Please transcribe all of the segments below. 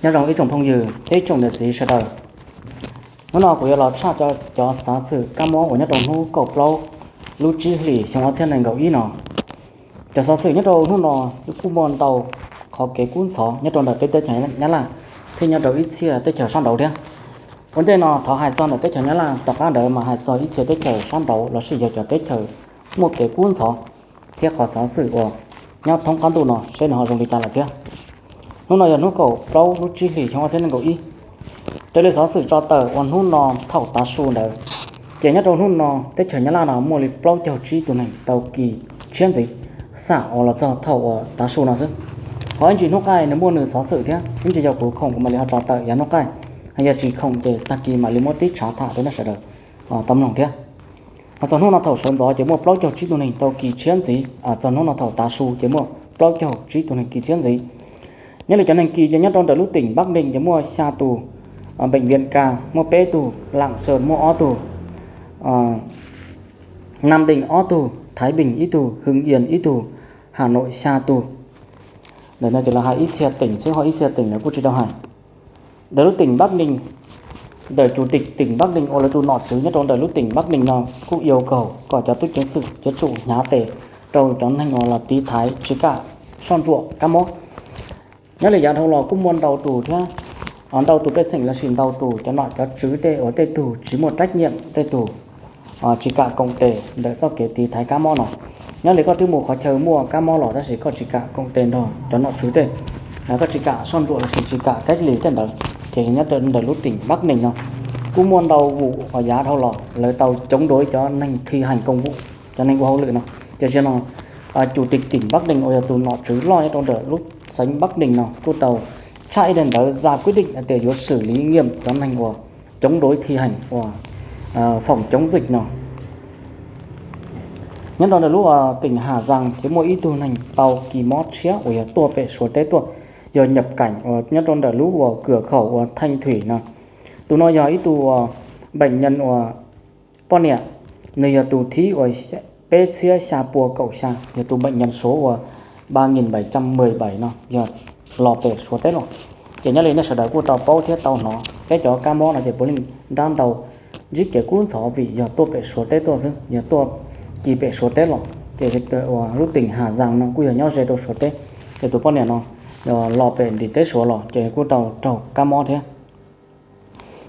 Nyob zoo ib tsoom phooj ywg thiab ib tsoom niam txiv sawv daws. Hnub no kuv yuav los tshaj cov xov xwm kab mob uas nyob rau hnub kaum plaub lub tsib hlis xyoo ob txhiab nees nkaum ib no. Cov xov xwm nyob rau hnub no kuj muaj ntau qhov kev kub ntxhov nyob rau ntawm peb teb chaws Nyab Laj thiab nyob rau ib txhia teb chaws sab nraud thiab. Ua ntej no thov hais txog ntawm teb chaws Nyab Laj, tom qab ntawd mas hais txog ib txhia teb chaws sab nraud los sis yog cov teb chaws muaj kev kub ntxhov thiab qhov xov xwm uas nyob thoob qab ntuj no seb nws ho zoo li cas lawm thiab. Hnub no yog hnub kaum plaub lub tsib hlis xyoo ob txhiab nees nkaum ib. Raws li xov xwm tso tawm uas hnub no thaum tav su ntawd, ces nyob rau hnub no teb chaws Nyab Laj no muaj li plaub caug tsib tus neeg tau kis tshiab ntxiv xam uas los txog thaum uas tav su no xwb. Ho ib ntsis hnub qaij nws muaj nws xov xwm thiab, ib ntsis yog kuv khoom kuv mam li ho tso tawm yav hnub qaij, yog tsis khoom ces tag kis mam li muab tib tshav tham rau nej sawv daws tau mloog thiab. Ho txog hnub no thaum sawv ntxov ces muaj plaub caug tsib tus neeg tau kis tshiab ntxiv, txog hnub no thaum tav su ces muaj plaub caug tsib tus neeg kis tshiab ntxiv. Nyob li cov neeg kis ces nyob rau ntawm lub teem Bắc Ninh ces muaj xya tus, Bệnh viện K muaj peb tug, Lạng Sơn muaj ob tug, Nam Định ob tug, Thái Bình ib tug, Hưng Yên ib tug, Hà Nội xya tus. Ntawm no ces lawv hais ib txhia teem xwb, ho ib txhia teem lawv kuj tsis tau hais. Ntawm lub teem Bắc Ninh, ntawm chủ tịch tỉnh Bắc Ninh uas lawv tus nom tswv nyob rau ntawm lub teem Bắc Ninh no kuj yêu cầu kom cov tub ceev xwm yuav tsum hnyav tes rau cov neeg uas los tiv thaiv tsis kam soj ntsuam kab mob. Nyob li yav dhau los kuj muaj ntau tus thiab, ntau tus pej xeem los sis ntau tus cov nom cov tswv tej uas tej tug tsis muaj trách nhiệm, tej tug tsis kam koom tes ntawm txoj kev tiv thaiv kab mob no. Nyob li koj twb mus qhov chaw muaj kab mob los tab sis koj tsis kam koom tes nrog cov nom tswv tej, koj tsis kam soj ntsuam los sis tsis kam cách ly tej ntawd, ces nyob ntawm lub teem Bắc Ninh no kuj muaj ntau vum uas yav dhau los lawv tau chống đối cov neeg thi hành công vụ, cov neeg ua hauj lwm no. Ces zaum no chủ tịch tỉnh Bắc Ninh uas yog tus nom tswv loj nyob rau ntawm lub xeev Bắc Ninh no kuj tau tshaj ib daim ntawv ra quyết định hais tias yuav xử lý nghiêm cov neeg uas chống đối thi hành uas phòng chống dịch no. Nyob rau ntawm lub teem Hà Giang ces muaj ib tug neeg tau kis mob tshiab uas yog tuaj pem Suav teb tuaj, yog nhập cảnh uas nyob rau ntawm lub uas cửa khẩu uas Thanh Thủy no. Tus no yog ib tug uas bệnh nhân uas poj niam, nws yog tus thib uas peb txhiab xya pua kaum xya, yog tus bệnh nhân số uas ba nghìn bảy trăm mười bảy no, yog los pem Suav teb los. Ces nyob li nej sawv daws kuj tau paub thiab tau hnov peb cov kab mob no ces puav leej nrab ntau ntsib kev kub ntxhov vim yog tuaj pem Suav teb tuaj xwb, yog tuaj kis pem Suav teb los. Ces uas lub teem Hà Giang no kuj yog nyob ze rau Suav teb, ces tus poj niam no los pem nrim teb Suav los ces kuj tau raug kab mob thiab.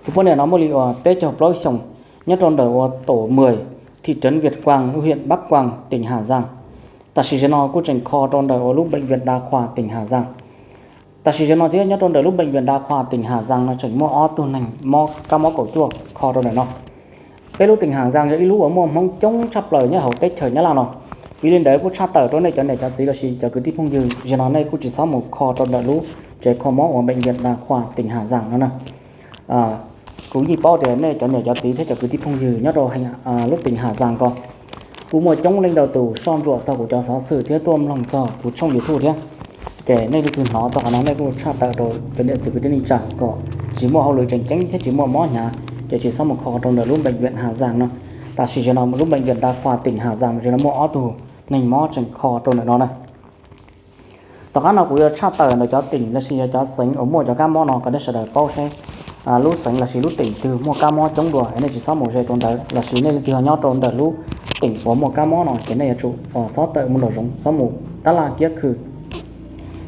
Tus poj niam no muaj li uas peb caug plaub xyoos, nyob rau ntawm uas tổ mười, thị trấn Việt Quang, huyện Bắc Quang, tỉnh Hà Giang. Tam sim zaum no kuj tseem kho rau ntawm uas lub bệnh viện đa khoa tỉnh Hà Giang. Tam sim zaum no thiab nyob rau ntawm lub bệnh viện đa khoa tỉnh Hà Giang no tseem muaj ob tug neeg mob kab mob kaum cuaj kho rau ntawm no. Peb lub teem Hà Giang yog ib lub uas muaj Hmoob coob tshaj plaws nyob hauv teb chaws Nyab Laj no. Vim li ntawd kuj tshaj tawm rau nej cov niam cov txiv los sis cov kwv tij phooj ywg, zaum no nej kuj tsis txhob mus kho rau ntawm lub tsev kho mob uas bệnh viện đa khoa tỉnh Hà Giang no na. Kuv yeej paub tias nej cov niam cov txiv thiab cov kwv tij phooj ywg nyob rau lub teem Hà Giang ko kuj muaj coob leej ntau tus soj ntsuam txog kuv cov xov xwm thiab tuaj mloog txog kuv tshooj YouTube thiab. Ces nej leej twg hnov txog qhov no nej kuj tshaj tawm rau cov niam txiv kwv tij neej tsa kom tsis muaj hauj lwm tseem ceeb thiab tsis muaj mob hnyav, ces tsis txhob mus kho rau ntawm lub bệnh viện Hà Giang no. Tam sim zaum no lub bệnh viện đa khoa tỉnh Hà Giang zaum no muaj ob tug neeg mob tseem kho rau ntawm no na. Tom qab no kuv yuav tshaj tawm ntawm cov teem los sis yog cov xeev uas muaj cov kab mob no kom nej sawv daws paub seb lub xeev los sis lub teem twg muaj kab mob coob dua es nej tsis txhob mus ze rau ntawd, los sis nej leej twg ho nyob rau ntawm lub teem uas muaj kab mob no ces nej yuav tsum txhob tawm mus nraum zoov, txhob mus tab laj kiab khw.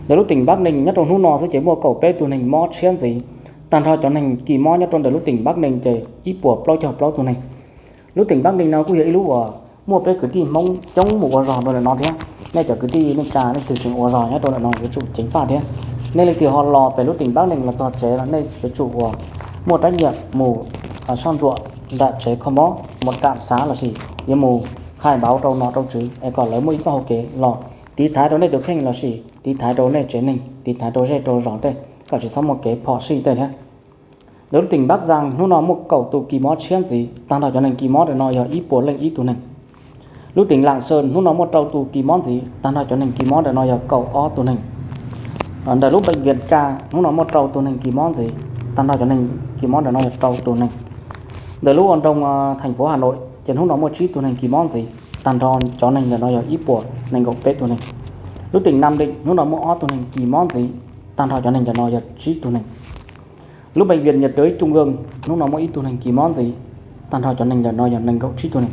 Ntawm lub teem Bắc Ninh nyob rau hnub no xwb ces muaj kaum peb tus neeg mob tshiab ntxiv. Tag nrho cov neeg kis mob nyob rau ntawm lub teem Bắc Ninh ces ib puas plaub caug plaub tus neeg. Lub teem Bắc Ninh no kuj yog ib lub uas muaj peb kwv tij Hmoob coob mus ua zog rau ntawm no thiab. Nej cov kwv tij neej tsa leej twg tseem ua zog nyob rau ntawm no yuav tsum ceev faj thiab. Nej leej twg ho los pem lub teem Bắc Ninh los txog tsev los nej yuav tsum uas muaj trách nhiệm mus soj ntsuam nram tsev kho mob, mus kam xav los sis yuav mus khai npauv rau nom rau tswv es kom lawv muaj ib txoj hau kev los tiv thaiv rau nej tus kheej los sis tiv thaiv rau nej tsev neeg, tiv thaiv rau zej rau zos tej kom tsis txhob muaj kev phom sij tej thiab. Ntawm lub teem Bắc Giang hnub no muaj kaum tus kis mob tshiab ntxiv, tag nrho cov neeg kis mob ntawm no yog ib puas leej ib tug neeg. Lub teem Lạng Sơn hnub no muaj rau tus kis mob ntxiv, tag nrho cov neeg kis mob ntawm no yog kaum ob tus neeg. Ntawm lub bệnh viện K hnub no muaj rau tus neeg kis mob ntxiv, tag nrho cov neeg kis mob ntawm no yog rau tus neeg. Ntawm lub ua nroog thành phố Hà Nội ces hnub no muaj tsib tus neeg kis mob ntxiv, tag nrho cov neeg ntawm no yog ib puas nees nkaum peb tus neeg. Lub teem Nam Định hnub no muaj ob tus neeg kis mob ntxiv, tag nrho cov neeg ntawm no yog tsib tug neeg. Lub bệnh viện nhiệt đới trung ương hnub no muaj ib tug neeg kis mob ntxiv, tag nrho cov neeg ntawm no yog nees nkaum tsib tug neeg.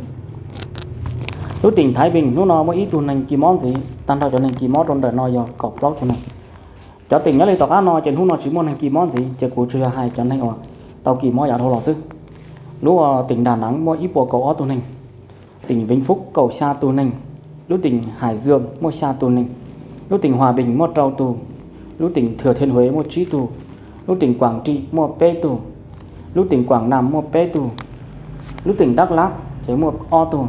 Lub tỉnh Thái Bình hnub no muaj ib tug neeg kis mob ntxiv, tag nrho cov neeg kis mob rau ntawm no yog kaum plaub tug neeg. Cov tỉnh nyob li tom qab no ces hnub no tsis muaj neeg kis mob ntxiv, ces kuv tsuas yog hais cov neeg uas tau kis mob yav dhau los xwb. Lub tỉnh Đà Nẵng muaj ib puas kaum ob tug neeg, tỉnh Vĩnh Phúc kaum xya tus neeg, lub tỉnh Hải Dương muaj xya tus neeg, lub tỉnh Hòa Bình muaj rau tus, lub tỉnh Thừa Thiên Huế muaj tsib tus, lub tỉnh Quảng Trị muaj peb tus, lub tỉnh Quảng Nam muaj peb tus, lub tỉnh Đắk Lắk ces muaj ob tug,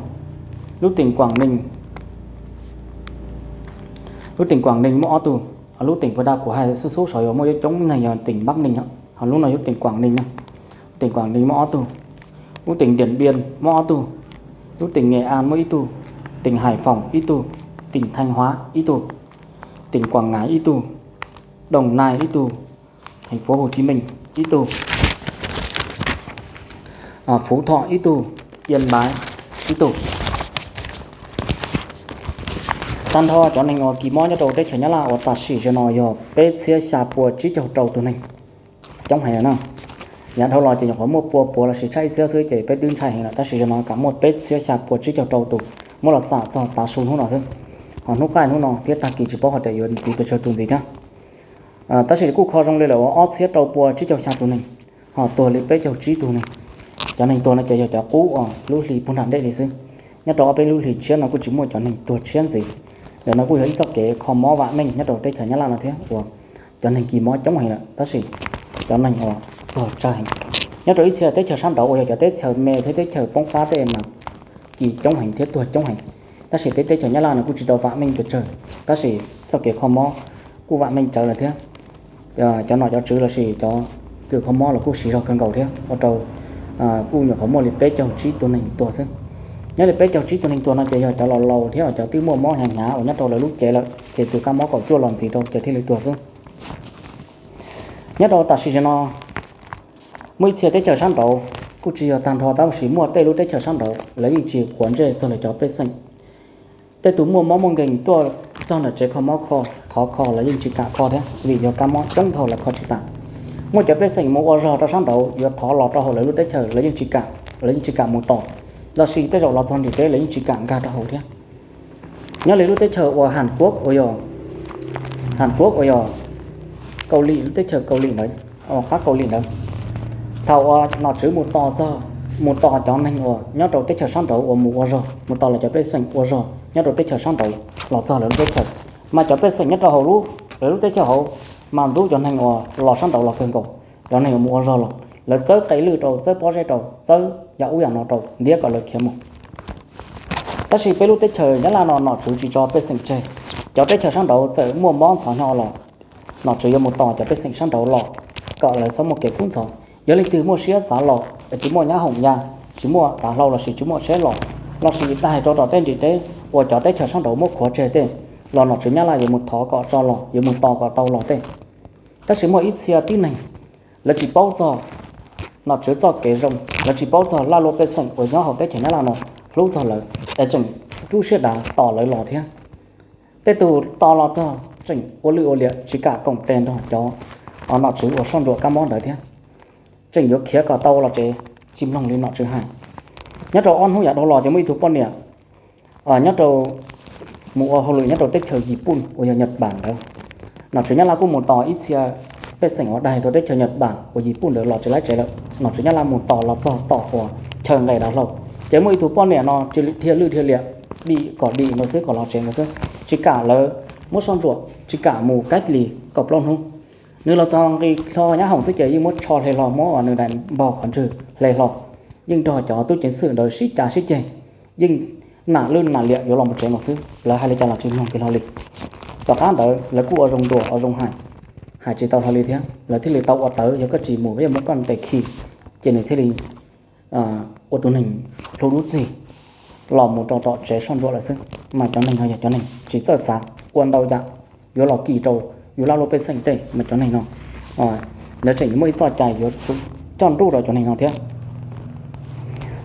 lub tỉnh Quảng Ninh, lub tỉnh Quảng Ninh muaj ob tug. Lub tỉnh puag ta kuv hais xub xub saud yog muaj coob neeg yog tỉnh Bắc Ninh, ho lub no yog tỉnh Quảng Ninh, tỉnh Quảng Ninh muaj ob tug, lub tỉnh Điện Biên muaj ob tug, lub tỉnh Nghệ An muaj ib tug, tỉnh Hải Phòng ib tug, tỉnh Thanh Hóa ib tug, tỉnh Quảng Ngãi ib tug, Đồng Nai ib tug, thành phố Hồ Chí Minh ib tug, Phú Thọ ib tug, Yên Bái ib tug. Tag nrho cov neeg uas kis mob nyob rau teb chaws Nyab Laj uas tam sim no yog peb txhiab xya pua tsib caug rau tus neeg. Coob heev na. Yav dhau los ces nyuam qhuav muaj pua puav los sis tshaj ib txhiab xwb ces peb twb ntshai heev lawm, tab sis zaum no kam muaj peb txhiab xya pua tsib caug rau tus muab los xam txog tav su hnub no xwb. Ho hnub qaij hnub no thiab tag kis tsis paub hais tias yuav ntxiv pes tsawg tus ntxiv thiab. Tab sis kuj kho zoo li lawm uas ob txhiab rau pua tsib caug xya tus neeg, ho tuag li peb caug tsib tus neeg. Cov neeg tuag no ces yog cov qub uas lub hli puag nram ntej li xwb. Nyob rau ob peb lub hlis tshiab no kuj tsis muaj cov neeg tuag tshiab ntxiv. Ntawm no kuj yog ib txoj kev kho mob vam meej nyob rau teb chaws Nyab Laj no thiab uas cov neeg kis mob coob heev lawm tab sis cov neeg uas tuag tsawg heev. Nyob rau ib txhia teb chaws sab nraud uas yog cov teb chaws me thiab teb chaws poob qab tej mas kis coob heev thiab tuag coob heev. Tab sis peb teb chaws Nyab Laj no kuj tsis tau vam meej pes tsawg, tab sis txoj kev kho mob kuj vam meej tsawv lawm thiab. Cov nom cov tswv los sis cov kws kho mob los kuj siv zog kawg nkaus thiab ua rau kuj nyuam qhuav muaj li peb caug tsib tus neeg tuag xwb. Nyob li peb caug tsib tus neeg tuag no ces yog cov laus laus thiab cov twb muaj mob hnyav hnyav uas nyob rau lawv lub cev lawm ces tus kab mob kaum cuaj los ntxiv rau ces thiaj li tuag xwb. Nyob rau tam sim no muaj ib txhia teb chaws sab nraud kuj tsis yog tag nrho tab sis muaj tej lub teb chaws sab nraud lawv yeej tsis quav ntsej txog lawv cov pej xeem. Tej tus muaj mob muaj nkeeg tuaj txog ntawm tsev kho mob kho, thov kho los yeej tsis kam kho thiab vim yog kab mob coob dhau lawv kho tsis tas. Muaj cov pej xeem mus ua zog rau sab nraud yuav thov los rau hauv lawv lub teb chaws lawv yeej tsis kam, lawv yeej tsis kam mus tos, los sis tej zaum los txog nrim teb lawv yeej tsis kam nkag rau hauv thiab. Nyob li lub teb chaws uas Hàn Quốc uas yog, Hàn Quốc uas yog Kaus Lim, lub teb chaws Kaus Lim ntawd, qab Kaus Lim ntawd, thaum uas nom tswv mus tos, mus tos cov neeg uas nyob rau teb chaws sab nraud uas mus ua zog, mus tos lawv cov pej xeem ua zog nyob rau teb chaws sab nraud los txog lawv lub teb chaws, mas cov pej xeem nyob rau hauv lub, lawv lub teb chaws hauv mas ntxub cov neeg uas los sab nraud los kawg nkaus. Cov neeg uas mus ua zog los lawv txawb qe lwj rau, txawb pob zeb rau, txawb yam ub yam no rau ntiab kom lawv khiav mus. Tab sis peb lub teb chaws Nyab Laj no nom tswv tsis tso pej xeem tseg. Cov teb chaws sab nraud txawm muaj mob ntxhov hnyo los nom tswv yuav mus tos cov pej xeem sab nraud los kom lawv txhob muaj kev kub ntxhov. Yog leej twg muaj siab xav los, tsis muaj nyab hoom ya, tsis muaj dav hlau los sis tsis muaj tsheb los, los sis daig rau tom tej nrim teb uas cov teb chaws sab nraud muab khuav tseg tej, los nom tswv Nyab Laj yuav mus thov kom tso los, yuav mus tos kom tau los tej. Tab sis muaj ib txhia tib neeg, lawv tsis paub txog nom tswv txoj kev zoo, lawv tsis paub txog laj luaj pej xeem uas nyob hauv teb chaws Nyab Laj no hlub txog lawv, es tseem rub siab dav tos lawv los thiab. Tej tus tos los txog tseem ua lwj ua liam tsis kam koom tes nrog cov nom tswv uas soj ntsuam kab mob ntawd thiab, tseem yuav khiav kom tau los tsev, tsis mloog li nom tswv hais. Nyob rau ob hnub yav dhau los ces muaj ib tug poj niam nyob rau, mus ua hauj lwm nyob rau teb chaws Yis Pun uas yog Nhật Bản ntawd. Nom tswv Nyab Laj kuj mus tos ib txhia pej xeem uas daig rau teb chaws Nhật Bản uas Yis Pun ntawd los tsis laib tsev lawm. Nom tswv Nyab Laj mus tos los txog tom uas chaw nqes dav hlau, ces muaj ib tug poj niam no cia li dhia lwj dhia liam, dim kom dim nkaus xwb, kom los tsev nkaus xwb, tsis kam lawv muab soj ntsuam, tsis kam mus cách ly kaum plaub hnub. Nws los txog nqis hlo nyab hoom xwb ces yeej muab tsho hle hlo, muab nws daim npog qhov ntswg hle hlo, yeej nrog cov tub ceev xwm ntawd sib cav sib ceg, yeej nam lwj nam liam yuav los mus tsev nkaus xwb, lawv hais li cas los tsis mloog kiag hlo li. Tom qab ntawd lawv kuj ua zoo ntuas ua zoo hais, hais tsis tau hlo li thiab, lawv thiaj li tau ua tawv, yog koj tsis mus peb yuav muab koj ntes khi, ces nws thiaj li ua tus neeg plhu lub txig los mus rau tom tsev soj ntsuam lawm xwb. Mas cov neeg no yog cov neeg tsis txawj xav, ua ntau yam yuav los kis rau yus laj luaj pej xeem tej, mas cov neeg no lawv tseem muaj ib txoj cai yuav tsum coj nruj rau cov neeg no thiab.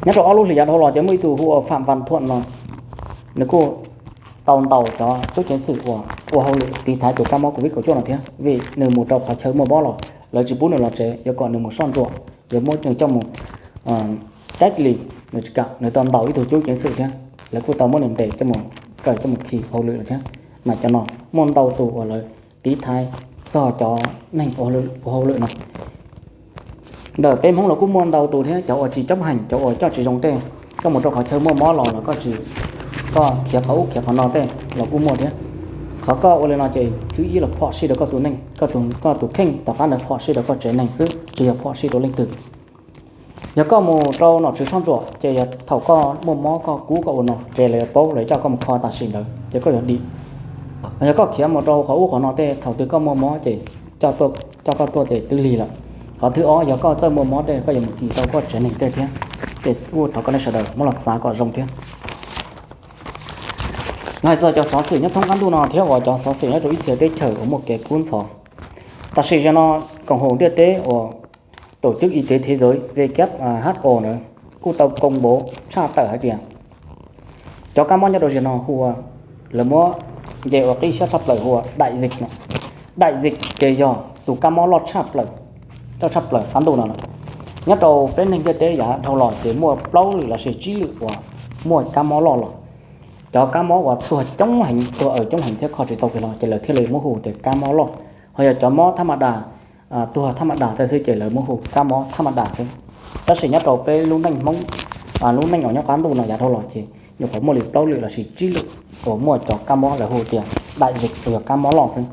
Nyob rau ob lub hlis yav dhau los ces muaj ib tug hu ua Phạm Văn Thuận no, nws kuj tau ntaus cov tub ceev xwm uas ua hauj lwm tiv thaiv tus kab mob covid kaum cuaj no thiab, vim nws mus rau qhov chaw muaj mob los lawv tsis pub nws los tsev, yuav kom nws mus soj ntsuam, yuav muab nws coj mus cách ly, nws tsis kam, nws tau ntaus ib tug cub ceev xwm thiab, lawv kuj tau muab nws ntes coj mus kaw coj mus khi hauj lwm lawm thiab. Mas cov no muaj ntau tus uas lawv tiv thaiv txog cov neeg ua hauj lwm no. Ntawm peb Hmoob los kuj muaj ntau tus thiab, cov uas tsis coob heev, cov uas coj tsis zoo tej, koj mus rau qhov chaw muaj mob los los koj tsis, koj khiav qhov ub khiav qhov no tej los kuj muaj thiab. Qhov koj ua li no ces thib ib los phom sij rau koj tus neej, koj tus kheej, tom qab ntawd phom sij rau koj tsev neeg xwb, tsis yog phom sij rau leej twg. Yog koj mus rau nom tswv soj ntsuam ces yog thaum koj muaj mob koj kub koj ua no ces lawv yuav paub, lawv coj koj mus kho tam sim ntawd ces koj yuav dim. Yog koj khiav mus rau qhov ub qhov no tej, thaum twg koj muaj mob ces coj koj tuaj ces twb lig lawm. Qhov thib ob, yog koj txawj muaj mob tej koj yuav mus kis rau koj tsev neeg tej thiab. Ces kuj thov koj nej sawv daws muab los xav kom zoo thiab. Hais txog cov xov xwm nyob thoob qab ntuj no thiab uas cov xov xwm nyob rau ib txhia teb chaws uas muaj kev kub ntxhov, tam sim no koom haum ntiaj teb uas tổ chức y tế thế giới W H O ntawd kuj tau công bố tshaj tawm hais tias cov kab mob nyob rau zaum no hu ua, lawv muab nce ua qib siab tshaj plaws hu ua đại dịch no. Đại dịch ces yog tus kab mob loj tshaj plaws, loj tshaj plaws qab ntuj no lawm. Nyob rau peb neeg ntiaj teb yav dhau los ces muaj plaub lwm los sis tsib lwm uas muaj kab mob loj los. Cov kab mob uas tuag coob heev, tuag aws coob heev thiab kho tsis tau kiag los ces lawv thiaj li muab hu tias kab mob loj. Ho yog cov mob thab ma das, tuag thab ma das tej xwb ces lawv muab hu kab mob thab ma das xwb. Tab sis nyob rau peb lub neej Hmoob, lub neej uas nyob qab ntuj no yav dhau los ces nyuam qhuav muaj li plaub lwm los sis tsib lwm uas muaj cov kab mob lawv hu tias đại dịch uas yog kab mob loj xwb.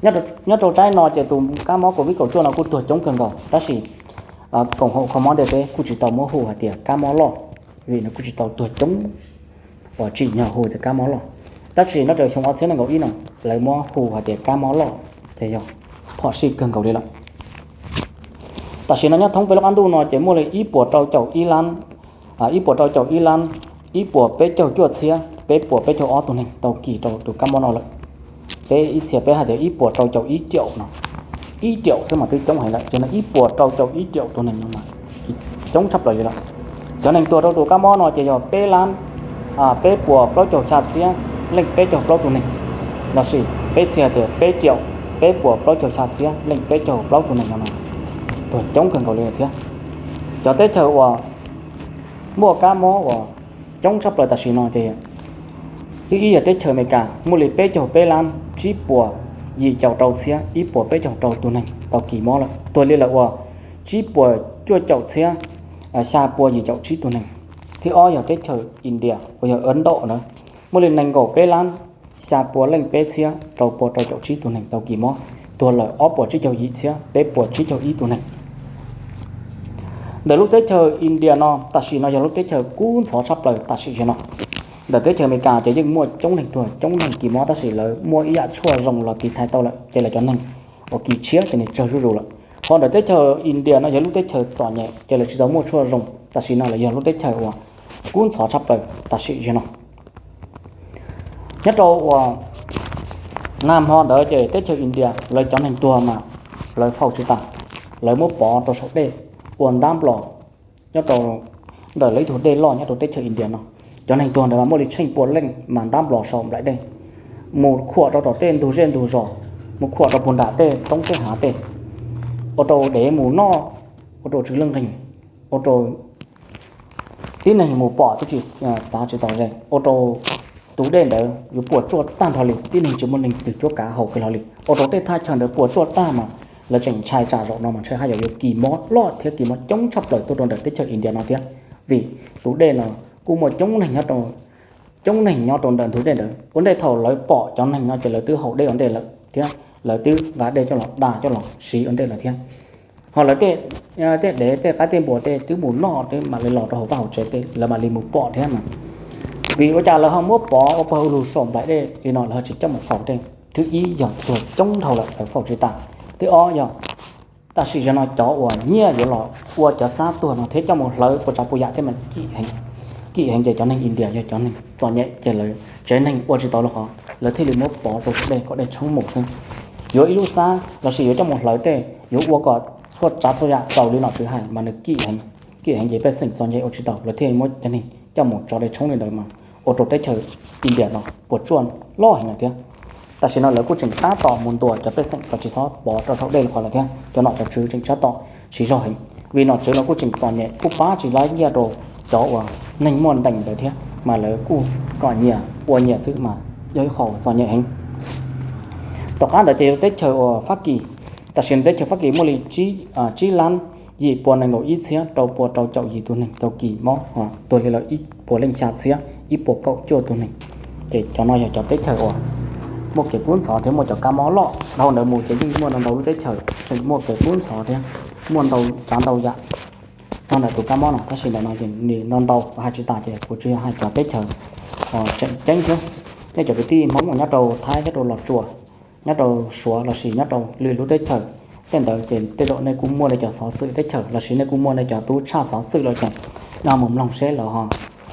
Nyob rau tsib no ces tus kab mob covid kaum cuaj no kuj tuag coob kawg nkaus tab sis koom haum kho mob ntiaj teb kuj tsis tau muab hu hais tias kab mob loj, vim nws kuj tsis tau tuag coob uas tsim nyog hu tias kab mob loj. Tab sis nyob rau xyoo ob txhiab nees nkaum ib no lawv muab hu hais tias kab mob loj ces yog phom sij kawg nkaus li lawm. Tam sim no nyob thoob peb lub qab ntuj no ces muaj li ib puas rau caum ib lab, ib puas rau caum ib lab, ib puas peb caug cuaj txhiab peb puas peb caug ob tug neeg tau kis rau tus kab mob no lawm. Peb ib txhia peb hais tias ib puas rau caum ib triệu no, ib triệu xwb mas twb coob heev lawm ces no ib puas rau caum ib triệu tus neeg no mas coob tshaj plaws li lawm. Cov neeg tuag rau tus kab mob no ces yog peb lab peb puas plaub caug xya txhiab leej peb caug plaub tus neeg, los sis peb txhia tias peb triệu peb puas plaub caug xya txhiab leej peb caug plaub tus neeg no mas tuag coob kawg nkaus li thiab. Cov teb chaws uas muaj kab mob uas coob tshaj plaws tam sim no ces, thib ib yog teb chaws Amelikas muaj li peb caug peb lab tsib puas yim caum rau txhiab ib puas peb caug rau tus neeg tau kis mob lawm, tuag li lawm uas tsib puas cuaj caum txhiab xya pua yim caum tsib tus neeg. Thib ob yog teb chaws India uas yog Ấn Độ na, muaj li nees nkaum peb lab xya pua leej peb txhiab rau pua rau caum tsib tus neeg tau kis mob, tuag lawm ob puas tsib caug yim txhiab peb puas tsib caug ib tus neeg. Ntawm lub teb chaws India no tam sim no yog lub teb chaws kub ntxhov tshaj plaws tam sim no. Ntawm teb chaws Amelikas ces yeej muaj coob neeg tuag coob neeg kis mob tab sis lawv muaj ib yam tshuaj zoo los tiv thaiv tau lawm ces lawv cov neeg uas kis tshiab ces nws tsawg zuj zus lawm. Ho ntawm teb chaws India no yog lub teb chaws txom nyem ces lawv tsis tau muaj tshuaj zoo, tam sim no lawv yog lub teb chaws uas kub ntxhov tshaj plaws tam sim no. Nyob rau uas nag hmo ntawd ces teb chaws India lawv cov neeg tuag mas lawv faus tsis tas, lawv muab pov rau saum dej ua ntab nplos nyob rau ntawm lawv ib tug dej loj nyob rau teb chaws India no. Cov neeg tuag ntawd mas muaj li tsheej pua leej mas ntab nplos saum nplaim dej, mus khuam rau tom tej ntug zej ntug zos, mus khuam rau puag nram tej roob tej hav tej, ua rau dev mus noj, ua rau tsw leej nqeeg, ua rau tib neeg mus pom twb tsis txav tsis taus ze, ua rau tus dej ntawd yuav puas tsuaj tag nrho li, tib neeg tsis muaj neeg twg cuab kav haus kiag hlo li, ua rau tej thaj chaw ntawd puas tsuaj tag mas lawv tseem ntshai tsam zaum no mas ntshai haj yam yuav kis mob loj thiab kis mob coob tshaj plaws tuaj rau ntawm teb chaws India no thiab. Vim tus dej no kuj muaj coob neeg nyob rau, coob neeg nyob rau ntawm ntug dej ntawd. Ua ntej thaum lawv pom cov neeg no ces lawv twb haus dej ua ntej lawm thiab lawv twb nqa dej coj los da coj los siv ua ntej lawm thiab. Ho lawv tej, tej dev tej qaib tej npua tej twb mus noj twb mam li los rau hauv vaj hauv tsev tej lawv mam li mus pom thiab mas. Vim ua cas lawv ho muab pov ua pawg ua lug saum nplaim dej li no lawv ho tsis coj mus faus tej? Thib ib yog tuag coob dhau lawm lawv faus tsis tas. Thib ob yog tam sim no cov uas nyiaj yuav los ua cov xab tuag no thiab coj mus hlawv ua tsav puas yam thiab mas kim heev ces cov neeg India yog cov neeg txom nyem ces lawv tsev neeg ua tsis tau li qhov lawv thiaj li muab pov rau saum dej kom dej tshoob mus xwb. Yuav ib lub xab los sis yuav coj mus hlawv tej yuav ua kom txhua tsav txhua yam raws li nom tswv hais mas nws kim heev ces pej xeem txom nyem ua tsis tau lawv thiaj muab cov neeg coj mus tso dej tshoob li ntawd mas ua rau teb chaws India no puas tsuaj loj heev lawm thiab. Tam sim no lawv kuj tseem tab tom mus ntuas cov pej xeem kom tsis txhob pov rau saum dej los qhov lawm thiab. Cov nom cov tswv tseem tab tom siv zog heev, vim nom tswv los kuj tseem txom nyem, kuj pab tsis tau ib yam rau cov uas neeg muaj ntees ntawd thiab, mas lawv kuj kom nyias ua nyias xwb mas yog ib qho txom nyem heev. Tom qab ntawd ces yog teb chaws uas Fab Kis, tam sim no teb chaws Fab Kis muaj li tsib lab yim pua nees nkaum ib txhiab rau pua rau caum yim tus neeg tau kis mob, tuag li lawm ib puas leej xya txhiab ib puas kaum cuaj tus neeg. Ces cov no yog cov teb chaws uas muaj kev kub ntxhov thiab muaj cov kab mob loj dhau ntawd mus ces yeej muaj ntau ntau lub teb chaws tseem muaj kev kub ntxhov thiab muaj ntau tsav ntau yam txog ntawm tus kab mob no, tab sis ntawm no ces nws ntau ntau hais tsis tas ces kuv tsuas yog hais cov teb chaws tseem ceeb xwb. Nej cov kwv tij Hmoob uas nyob rau Thaib, nyob rau Los Tsuas, nyob rau Suav lossis nyob rau lwm lub teb chaws, tej ntawd ces tej zaum nej kuj muaj nej cov xov xwm teb chaws lossis nej kuj muaj nej cov tub tshaj xov xwm lawm ces nej ho mus mloog seb lawv ho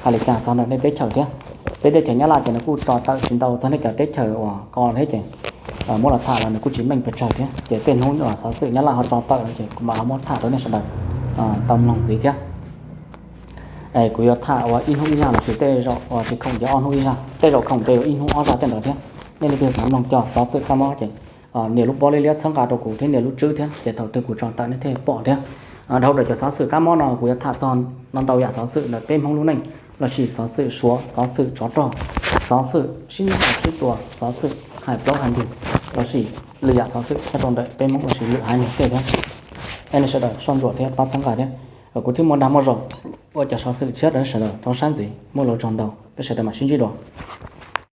hais li cas txog ntawm nej teb chaws thiab. Peb teb chaws Nyab Laj ces nws kuj tso tawm tsis ntau txog nej cov teb chaws uas ko thiab ces muab los tham los nws kuj tsis meej pes tsawg thiab. Ces tej hnub uas xov xwm Nyab Laj ho tso tawm no ces kuv mam ho muab tham rau nej sawv daws tau mloog ntxiv thiab. Kuv yuav tham ua ib hnub ib zaj lossis tej zaum uas tsis khoom ces ob hnub ib zaj, tej zaum khoom ces yuav ib hnub ob zaj tej ntawd thiab. Nej leej twg xav mloog cov xov xwm kab mob ces nias lub pob liab liab txhawb nqa rau kuv thiab nias lub tswb thiab ces thaum twg kuv tso tawm nej thiaj pom thiab. Dhau ntawm cov xov xwm kab mob no kuv yuav tham txog no ntau yam xov xwm ntawm peb Hmoob lub neej, lossis xov xwm Suav, xov xwm tsov rog, xov xwm sib ntaus sib tua, xov xwm hais plaub hais ntug, lossis lwm yam xov xwm nyob rau ntawm peb Hmoob lossis lwm haiv neeg tej thiab. Nej sawv daws soj ntsuam thiab pab txhawb nqa thiab. Kuv thiaj muaj dag muaj zog ua cov xov xwm tshiab rau nej sawv daws tau saib ntxiv. Muaj lus tsaug ntau, peb sawv daws mam sib ntsib dua.